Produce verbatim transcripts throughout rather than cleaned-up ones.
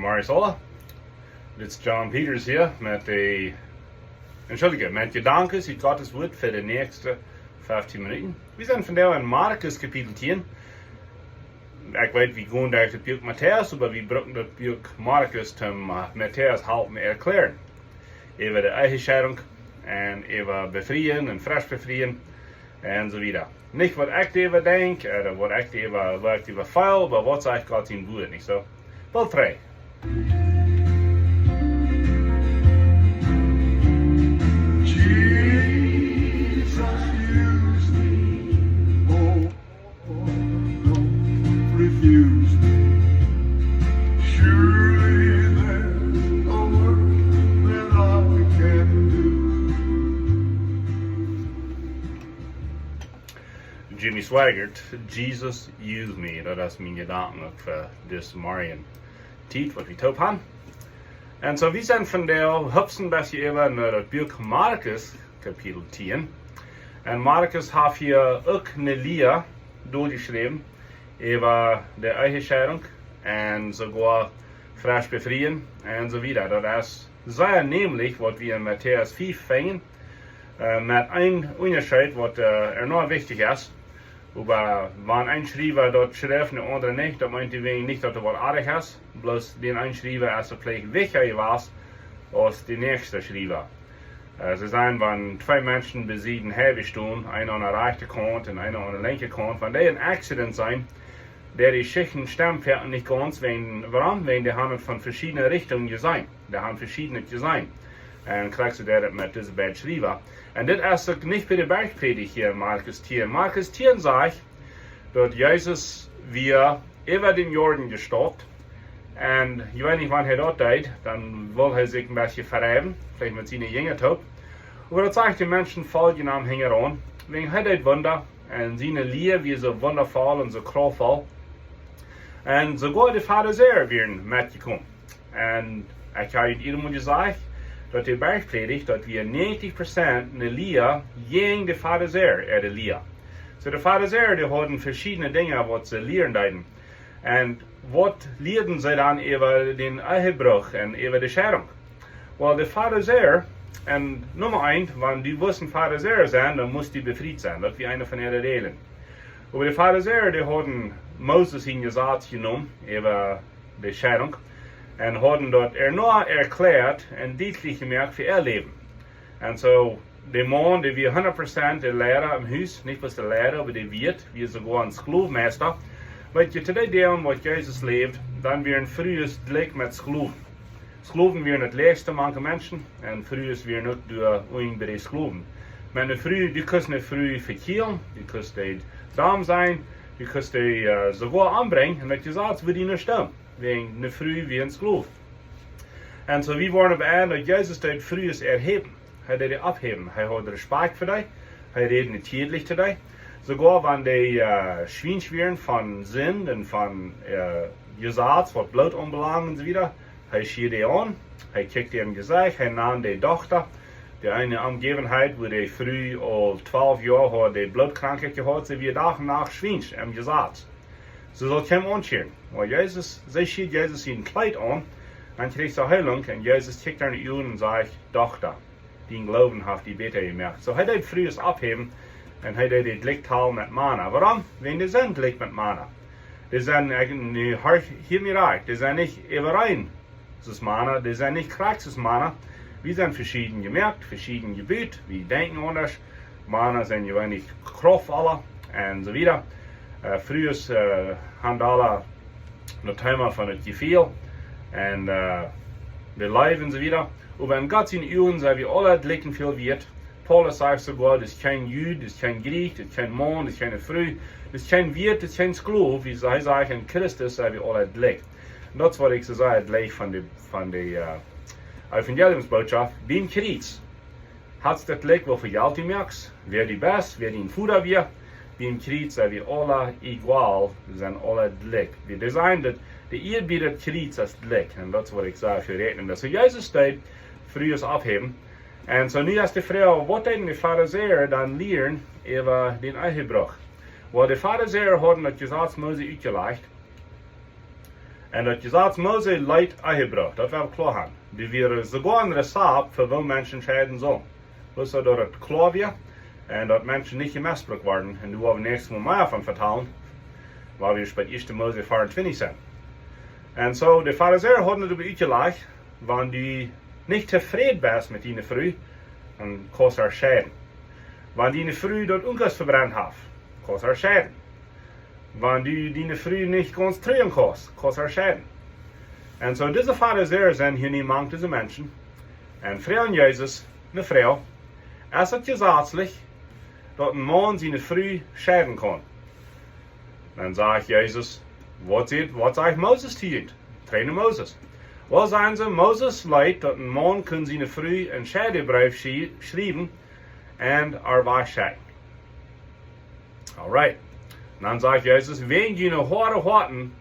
Maris Ola. Dit is John Peters hia met de, entschuldige, met Jedanken ut Gottes Wuat fa de näakjste feftieen Minuten. Wie sent vondoag en Markus Kapitel tieen. Ekj weet, wie gonen derch daut Buak Matäus, oba wie brucken daut Buak Markus toom, äh, Matäus halpen erkjlären. Äwa de Ehescheidunk un äwa befrieen un fresch befrieen un soo wieda. Nich waut ekj doaräwa denkj, ooda waut ekj doaräwa, waut ekj doaräwa feel, oba waut sajcht Gott sien Wuat, nich soo? Well, dree. Jesus, use me. Oh, don't refuse me. Surely there's a work that I can do. Jimmy Swaggart, Jesus, use me. Daut es mien Jedanken uk fa dise Morjen Tiet, waut wie toop han. Un soo, wie sent vondoag hupsen best äwa no daut Buak Markus, Kapitel tieen. Un Markus haft hia uk ne Lia doajeschräwen äwa de Ehescheidunk un soogoa fresch befrieen un soo wieda. Daut es sea nämlich waut wie en Matäus fief finjen, äh, met een Unjascheet waut, äh, ea noch wichtich es. Oba wan een Schriewa daut schrift, de aundra nich, daut meent dee nich daut doa waut oajch es. Bloos dän eenen Schriewa es veleicht wichtja jewast aus de näakjste Schriewa. Äh, see sent, wan twee Menschen bie Sied äwa stonen, eena aun de rajchte Kaunt un eena aun de linkje Kaunt, wan dee en Accident sent, dee Jeschichten stemmen nich gaunz, wäajen, wuarom? Wäajen dee haben et von veschiedne Richtungen jeseenen. Dee haben veschiednet jeseenen. Un krakjt soo es et met dise beid Schriewa. Un dit es uk nich bie de Bergprädicht hia en Markus tieen. Markus tieen sajcht, daut Jesus wia äwa dän Jordan jestaupt. Un ekj weet nich, wan hee daut deed, dan wull hee sikj een bät vereisen, veleicht met siene Jinja toop. Oba daut sajcht, de Menschen foljen am hinjaraun, wäajen hee deed Wunda, un siene Lia wia soo wundafoll un soo kraftvoll. Un soogoa de Farisäa wieren metjekomen. Un ekj hab junt emol jesajcht, daut de Bergprädicht, daut wia näajentich Prozent ne Lia jäajen de Farisäa äare Lia. Soo, de Farisäa, dee hauden veschiedne Dinja waut see lieren deeden. Un waut lieeden see dan äwa dän Ehebruch un äwa de Scheidunk? Well, de Farisäa, un Numma eent, wan du wust een Farisäa sennen, dan must du befriet sennen. Daut wia eene von äare Räajlen. Oba de Farisäa, dee hauden Moses sien Jesaz jenomen äwa de Scheidunk un hauden daut ea noch erkjläat un dietlich jemoakt fa äa Läwen. Un soo, de Maun, dee wia hundat Prozent de Liera em Hus, nich bloos de Liera, oba de Wieet, wia soogoa een Sklowenmeista. Weet jie, to dee Tiet waut Jesus läwd, dan wieren Frues jlikj met Sklowen. Sklowen wieren daut läachste mank de Menschen, un Frues wieren uk doa unja de Sklowen. Met ne Fru, du kust ne Fru vekjielen, du kust dee dom sennen, du kust dee, äh, soogoa ombrinjen, un daut Jesaz wudd die nich stonen, wäajen ne Fru wia een Sklow. Un soo, wie woaren opp een, daut Jesus deed Frues erhäwen. Hee deed dee opphäwen. Hee haud Respakjt fa dee. Hee räd nich tieedlich to dee. Soogoa wan dee, äh, schwiensch wieren von Sind un von, äh, Jesaz, waut Bloot aunbelangd un soo wieda, hee schieed dee aun, hee kjikjt dee em Jesecht, hee nand dee Dochta, dee eene Omjäwenheit, wua dee Fru aul twalf Joa haud dee Blootkrankheit jehaut, see wia Dach un Nacht schwiensch em Jesaz. See sull kjeenem aunschieren. Oba Jesus, see schieed Jesus sien Kjleet aun, un kjrieech see Heelunk, un Jesus kjikjt äa en de Uagen un sajcht: "Dochta, dien Gloowen haft die bäta jemoakt." Soo, hee deed Frues opphäwen, un hee deed dee jlikj talen met Mana. Wuarom? Wäajen dee sent jlikj met Mana. Dee sent eejentlich, nu, hia, hia mie rajcht, dee sent nich äwareen soo aus Mana, dee sent nich krakjt soo aus Mana. Wie sent veschieden jemoakt, veschieden jebut, wie denkjen aundasch. Mana sent jeweenlich kraftvolla un soo wieda. Äh, Frues, äh, haben aula daut Thema von daut Jefeel un, äh, de Leew un soo wieda. Oba en Gott siene Uagen sent wie aula jlikj väl wieet. Paulus sajcht soogoa, daut es kjeen Jud, daut es kjeen Griech, daut es kjeen Maun, daut es kjeene Fru, daut es kjeen Wieet, daut es kjeen Sklow, wie hee sajcht, en Christus sent wie aula jlikj. Un daut es waut ekj soo saj, jlikj von de, von de, äh, Evangeliumsbootschoft, biem Kjriez. Hast daut jlikj, woo väl Jelt du moakst, wäa du best, wäa dien Voda wia, biem Kjriez sent wie aula igual, wie sent aula jlikj. Wie, dee sent daut, de Ieed bie daut Kjriez es jlikj. Un daut es waut ekj saj, wie räden. Daut soo Jesus deed Frues opphäwen. Un soo nu es de Froag, waut deeden de Farisäa dan lieren äwa dän Ehebruch? Well, de Farisäa hauden daut Jesaz Mose utjelajcht. Un daut Jesaz Mose leet Ehebruch, daut well wie kloa haben. Doa wia soogoa een Rezapt fa woo Menschen scheiden sullen. Bloos daut daut kloa wia un daut Menschen nich jemestbrukt worden. Un doa woa wie näakjstet Mol mea von vetalen, wan wie bie ieeschte Mose veeauntwintich sent. Un soo, de Farisäa hauden daut utjelajcht, wan du nich tofräd best met diene Fru, dan kaust du äa scheiden. Wan diene Fru daut Unkes vebrent haft, kaust du äa scheiden. Wan du diene Fru nich gaunz truen kaust, kaust du äa scheiden. Un soo dise Farisäa sent hia nu mank dise Menschen un froagen Jesus ne Froag: Es daut jesazlich, daut een Maun siene Fru scheiden kaun? Dan sajcht Jesus: Waut sajcht, waut sajcht Moses to junt? Träden Moses. Well, sajen see, Moses leet, daut een Maun kunn siene Fru een Scheidebreef schrie-, schriewen un äa wajchschekjen. Alright. Un dan sajcht Jesus: Wäajen june hoade Hoaten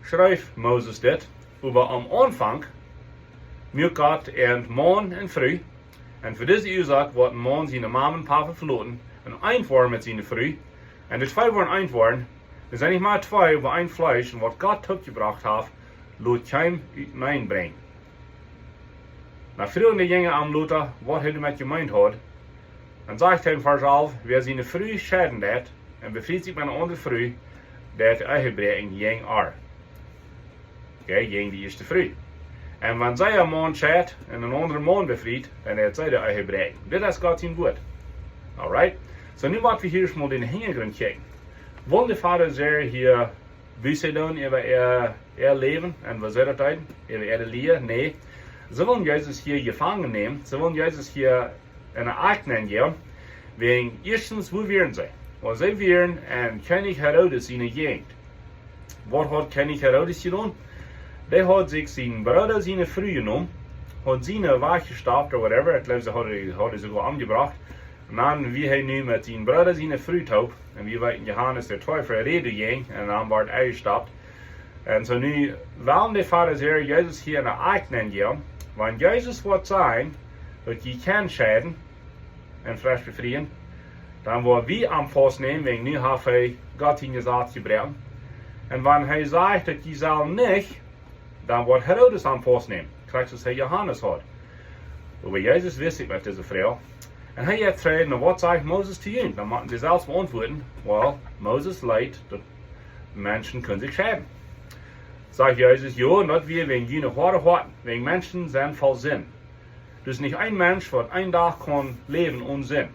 schreef Moses dit, oba aum Aunfank muak Gott äant Maun un Fru, un fa dise Uasoak woat een Maun siene Mame un Pape veloten un eent woaren met siene Fru, un dee twee woaren eent woaren. Dee sent nich mea twee, oba een Fleesch. Un waut Gott toopjebrocht haft, lot kjeen uteneen brinjen. Dan froagen de Jinja am lota, waut hee doamet jemeent haud. Dan sajcht hee en Varsch alf: Wäa siene Fru scheiden deit un befriet sikj met eene aundre Fru, deit Ehebräakjen jäajen äa. Okay, jäajen de ieeschte Fru. Un wan see äa Maun scheit un een aundren Maun befriet, dan deit see de Ehebräakjen. Dit es Gott sien Wuat. Alright? Soo, nu motte wie hia ieescht mol dän Hinjagrunt kjikjen. Wullen de Farisäa hia Buße doonen äwa äa, äa Läwen un woo see daut deeden, äwa äare Lia? Nä. See wullen Jesus hia jefangen nämen. See wullen Jesus hia en eene Akj nenjäwen. Wäajen ieeschtens, wua wieren see? Well, see wieren en Kjennich Herodes siene Jäajent. Waut haud Kjennich Herodes jedonen? Dee haud sikj sienen Brooda siene Fru jenomen, haud siene wajchjestoppt or whatever. Ekj jleew, see hauden, hauden soogoa omjebrocht. Un dan wia hee nu met sienen Brooda siene Fru toop. Un wie weeten, Johanes de Deepa räd doajäajen un dan wort hee jestoppt. Un soo nu wellen de Farisäa Jesus hia en eene Akj nenjäwen. Wan Jesus woat sajen, daut jie kjennen scheiden un fresch befrieen, dan woa wie am faustnämen, wäajen nu haft hee Gott sien Jesaz jebroaken. Un wan hee sajcht, daut jie sellen nich, dan woat Herodes am faustnämen, krakjt soo aus hee Johanes haud. Oba Jesus wist sikj met dise Froag. Un hee jeit trigj: Na, waut sajcht Moses to junt? Dan motten see selfst beauntwuaden: Well, Moses leet, daut Menschen kunnen sikj scheiden. Sajcht Jesus: Jo, un daut wia wäajen june hoade Hoaten, wäajen Menschen sent voll Sind. Doa es nich een Mensch, waut een Dach kaun läwen one Sind.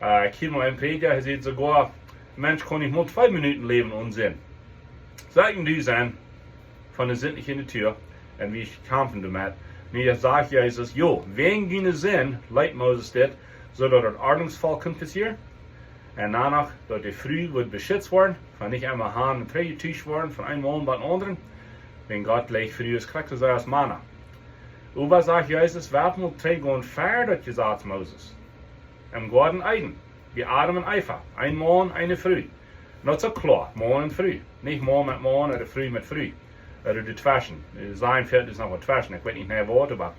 Äh, ekj hieed mol eenen Prädja, hee säd soogoa, een Mensch kaun nich mol twee Minuten läwen one Sind. Soo, un dee sent von de sindliche Natua un wie kjamfen doamet. Nu, nu sajcht Jesus: Jo, wäajen june Sind leet Moses dit, soo daut daut Ordnungsvolkj kunn passieren. Un dan noch, daut de Fru wudd beschitzt woaren, von nich emma han un trigj jetuscht woaren von een Maun bat dän aundren. Wäajen Gott jlikjt Frues krakjt soo aus Mana. Oba, sajcht Jesus, woat mol trigj gonen ver daut Jesaz Moses. Em Goaden Eden, bie Adam un Eva, een Maun, eene Fru. Un daut es uk kloa, Maun un Fru. Nich Maun met Maun ooda Fru met Fru. Ooda doatweschen. Sent väl, es noch waut tweschen. Ekj weet nich mea waut, oba,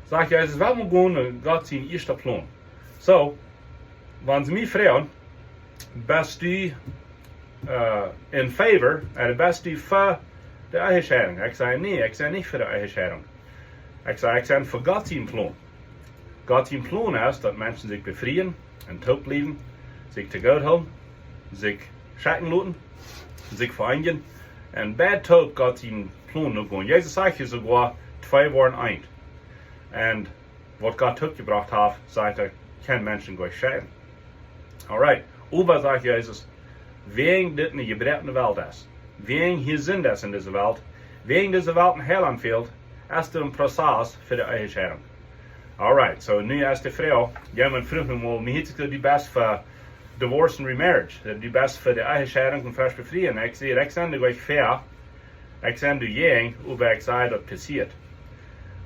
sajcht Jesus, woat mol gonen no Gott sien ieeschten Plon. Soo, wan see mie froagen: Best du, äh, in favor, ooda best du fa de Ehescheidunk? Ekj saj: Nä, ekj sie nich fa de Ehescheidunk. Ekj saj: Ekj sie fa Gott sien Plon. Gott sien Plon es, daut Menschen sikj befrieen un toop bliewen, sikj toop hoolen, sikj schekjen loten, sikj vereenijen un bie toop Gott sien Plon nogonen. Jesus sajcht hia soogoa: Twee woaren eent. Un waut Gott toopjebrocht haft, sajcht hee, kjennen Menschen nich scheiden. Alright. Oba, sajcht Jesus, wäajen dit eene jebroakne Welt es, wäajen hia Sind es en dise Welt, wäajen dise Welt een Heilaunt fält, es doa een Prozess fa de Ehescheidunk. Alright, soo nu es de Froag, jo, mien Frint, nu mol, mie hieet sikj daut du best fa divorce and remarriage, daut du best fa de Ehescheidunk un fresch befrieen. Ekj saj: Ekj sie doa nich fa, ekj sie doajäajen, oba ekj saj, daut passieet.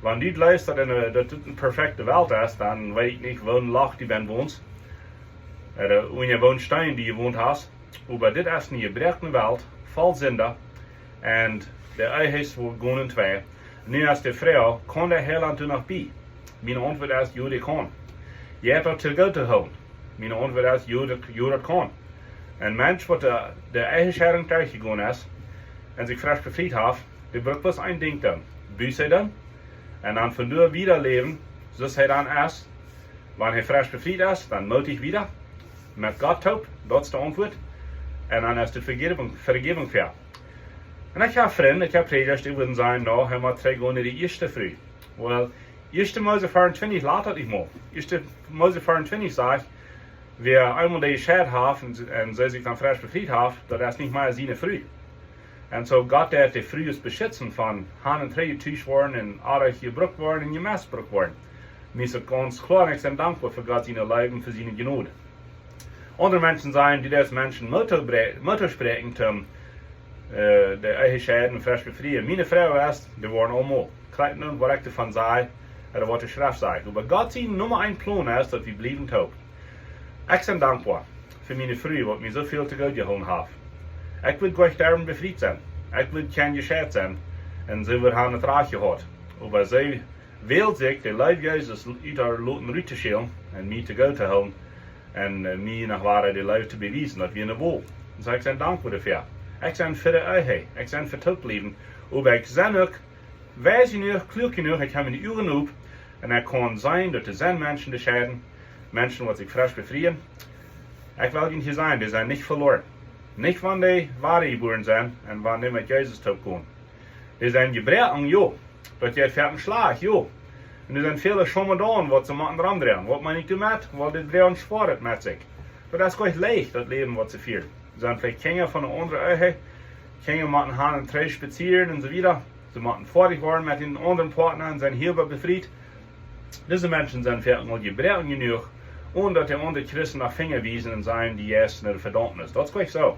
Wan du jleefst, daut en de, daut dit eene perfekte Welt es, dan weet ekj nich, woo een Loch du best wonst, ooda woo een Steen du jewont hast. Oba dit es eene jebroakne Welt, voll Sind, un de Ehes woaren gonen twei. Nu es de Froag: Kaun de Heilaunt doa noch bie? Miene Auntwuat es: Jo, dee kaun. Jeit daut to goot to hoolen? Miene Auntwuat es: Jo, daut, jo, daut kaun. Een Mensch, waut de, de Ehescheidunk derchjegonen es, un sikj fresch befriet haft, dee brukt bloos een Dinkj doonen: Buße doonen. Un dan von doa wieda läwen, soo aus hee dan es. Wan hee fresch befriet es, dan moot hee wieda met Gott toop, daut es de Auntwuat. Un dan es de Vejäwunk, Vejäwunk fa. Un ekj hab Frind, ekj hab Prädjasch, dee wudden sajen: "No, hee mott trigj gonen no de ieeschte Fru." Well, ieeschte Mose veeauntwintich lat daut nich mol. Ieeschte Mose veeauntwintich sajcht: "Wäa eemol dee jescheet haft un, un see sikj dan fresch befriet haft, daut es nich mea siene Fru." Un soo Gott deit de Frues beschitzen von han un trigj jetuuscht woaren un oajch jebrukt woaren un jemisbrukt woaren. Mie es et gaunz kloa, un ekj sie dankboa fa Gott siene Leew un fa siene Jnod. Aundre Menschen sajen, dee deist Menschen Moot toospräakjen toom, äh, de Ehe scheiden, fresch befrieen. Miene Fru es, dee woaren aulemol, krakjt nu, waut ekj doavon saj, ooda waut de Schreft sajcht. Oba Gott sien Numma eent Plon es, daut wie bliewen toop. Ekj sie dankboa fa miene Fru, waut mie soo väl to goot jehoolen haft. Ekj wudd goanich derwen befriet sennen. Ekj wudd kjeen jescheet sennen. Un see wudd han et rajcht jehaut. Oba see wäld sikj, de Leew Jesus ut äa Loten rut to schälen un mie to goot to hoolen un, äh, mie noch wieda de Leew to bewiesen, daut wia eene Wol. Un soo, ekj sie dankboa doafäa. Ekj sie fa de Ehe, ekj sie fa toop bliewen. Oba ekj sie uk weis jenuach, kluak jenuach, ekj hab miene Uagen op un ekj kaun seenen, daut doa sent Menschen, dee scheiden, Menschen, waut sikj fresch befrieen. Ekj well junt hia sajen, dee sent nich veloaren. Nich wan dee wadajebuaren sent un wan dee met Jesus toop gonen. Dee sent jebroaken, jo. Daut jeit foaken schlajcht, jo. Un doa sent väle Schomadaun, waut see motten romdroagen. Waut meen ekj doamet? Well, dee droagen Schwoaret met sikj. Daut es goanich leicht, daut Läwen, waut see fieren. See sent veleicht Kjinja von eene aundre Ehe. Kjinja motten han un trigj spazieren un soo wieda. See motten foadich woaren met eenen aundren Partner un sent hia befriet. Dise Menschen sent foaken aul jebroaken jenuach, onen daut de aundre Christen met Finja wiesen un sajen, dee jeist no de Vedaumnis. Daut es goanich soo.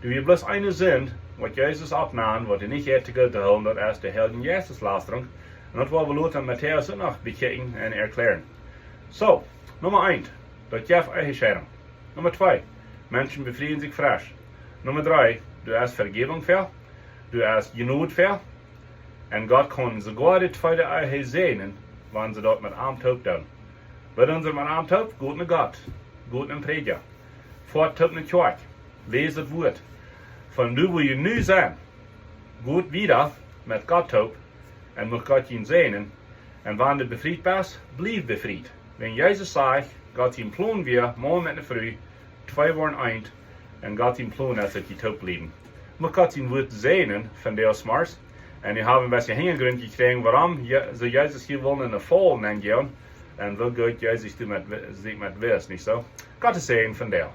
Doa wia bloos eene Sind, waut Jesus oppnam, waut hee nich haud to goot to hoolen, daut es de Heiljenjeisteslastrunk. Un daut woa wie lota en Matäus uk noch bekjikjen un erkjläaren. Soo, Numma eent, daut jeft Ehescheidunk. Numma twee, Menschen befrieen sikj fresch. Numma dree, doa es Vejäwunk fa, doa es Jnod fa. Un Gott kaun soogoa de tweede Ehe säajnen, wan see daut met am toop doonen. Waut doonen see met am toop? Got no Gott, got nom Prädja, foat toop no de Kjoakj, läst daut Wuat. Von doa, wua jie nu sent, got wieda met Gott toop un mucht Gott junt säajnen. Un wan du befriet best, bliew befriet. Wan Jesus sajcht, Gott sien Plon wia, Maun met eene Fru, twee woaren eent, un Gott sien Plon es, daut jie toop bliewen. Mucht Gott sien Wuat säajnen von dee aus Mars. Un wie haben een bät Hinjagrunt jekjräajen, wuarom Je-, see Jesus hia wullen en de Faul nenn gonen. Un woo goot Jesus doamet wi-, sikj met wist, nich soo? Gott sien Säajen von dee.